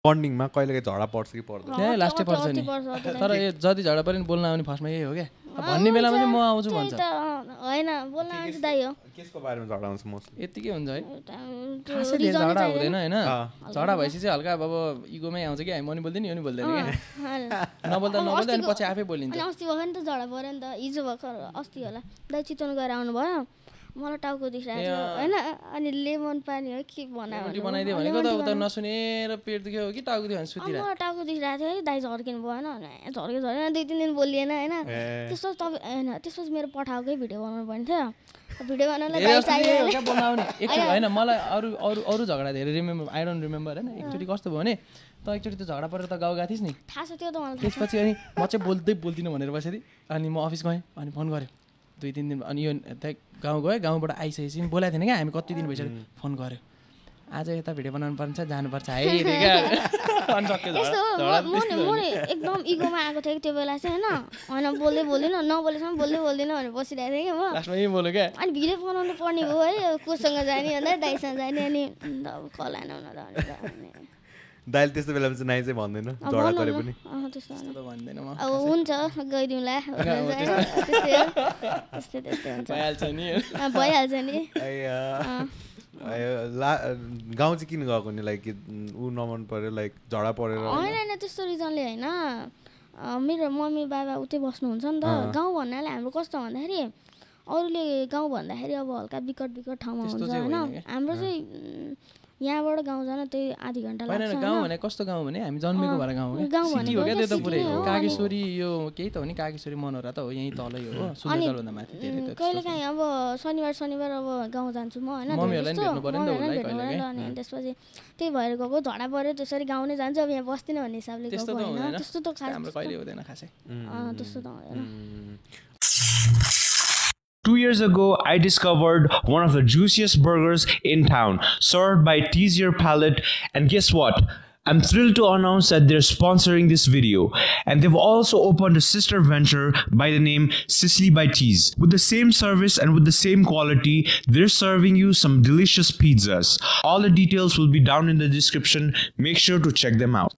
बन्डिङमा कहिलेकाहीँ झगडा पर्छ कि पर्दैन ए लास्टै पर्छ नि तर यो जति झगडा परे नि बोल्न आउने फर्स्टमा यही हो क्या भन्ने बेलामा चाहिँ म आउँछु भन्छ होइन बोल्न आउँछ दाइ हो केसको बारेमा झगडा हुन्छ मोस्टली यतिकै हुन्छ है खासै धेरै झगडा हुँदैन होइन झगडा भएपछि चाहिँ हल्का अब इगोमै आउँछ कि म नि बोल्दैन यो नि बोल्दैन क्या नबोल्दा अनि पछि आफै बोलिन्छ अस्ति भर्खर नि त झगडा पऱ्यो नि त हिजो भर्खर अस्ति होला दाइ चितवन गएर आउनु भयो मलाई टाउको दुखिरहेको छ होइन अनि लेमन पानी हो के बनाइदियो भनेको त उता नसुनेर पेट दुख्यो कि टाउको दुख्यो भने सुतिरहेको मलाई टाउको दुखिरहेको थियो है दाइ झर्किनु भएन झर्क्यो 2-3 दिन बोलिएन होइन त्यसपछि तपाईँ होइन त्यसपछि मेरो पठाएकै भिडियो बनाउनु पर्ने थियो भिडियो बनाउनलाई बनाउने एकचोटि होइन मलाई अरू झगडा धेरै रिमेम्बर आई डोन्ट रिमेम्बर होइन एकचोटि कस्तो भयो भने त एकचोटि त झगडा परेर त गाउँ गएको थिइस् नि थाहा छ त्यो त मलाई त्यसपछि अनि म चाहिँ बोल्दिनँ भनेर बसेँ अनि म अफिस गएँ अनि फोन गरेँ 2-3 दिन अनि यो गाउँ गयो गाउँबाट आइसकेपछि बोलाएको थिएन क्या हामी कति दिन भइसक्यो फोन गऱ्यो आज यता भिडियो बनाउनु पर्छ जानुपर्छ है एकदम इगोमा आएको थियो त्यो बेला चाहिँ होइन बोल्दै बोल्दिनँ नबोलेसम्म बोल्दिनँ भनेर बसिरहेको थिएँ कि म बोल्यो क्या अनि भिडियो बनाउनु पर्ने हो है कोसँग जाने अन्त दाइसँग जाने अनि कलाएन दाइले त्यस्तो बेलामा चाहिँ नाइ चाहिँ भन्दैन झगडा गरे पनि अब हुन्छ गइदिउँला त्यस्तै भइहाल्छ नि गाउँ चाहिँ किन गएको नि लाइक ऊ नमन पर्यो लाइक झगडा परेर होइन त्यस्तो रिजनले होइन मेरो मम्मी बाबा उतै बस्नुहुन्छ नि त गाउँ भन्नाले हाम्रो कस्तो भन्दाखेरि अरूले गाउँ भन्दाखेरि अब हल्का विकट ठाउँमा हुन्छ होइन हाम्रो चाहिँ यहाँबाट गाउँ जान त्यही आधी घन्टा लाग्छ गाउँ भने कस्तो गाउँ भने हामी जन्मेको भएर गाउँ सिटी हो क्या त्यो त पुरै कागेश्वरी यो केही त हो नि कागेश्वरी मनोरा त हो यहीँ तलै हो सुन्दरजलभन्दा माथि धेरै त कहिलेकाहीँ अब शनिबार अब गाउँ जान्छु म होइन अनि त्यसपछि त्यही भएर गएको झगडा पऱ्यो त्यसरी गाउँ नै जान्छु अब यहाँ बस्दिनँ भन्ने हिसाबले गएको होइन त्यस्तो त कहिले हुँदैन खासै त्यस्तो त हुँदैन 2 years ago, I discovered one of the juiciest burgers in town, served by Tease Your Palate, and guess what? I'm thrilled to announce that they're sponsoring this video, and they've also opened a sister venture by the name Sicily by Tease. With the same service and with the same quality, they're serving you some delicious pizzas. All the details will be down in the description. Make sure to check them out.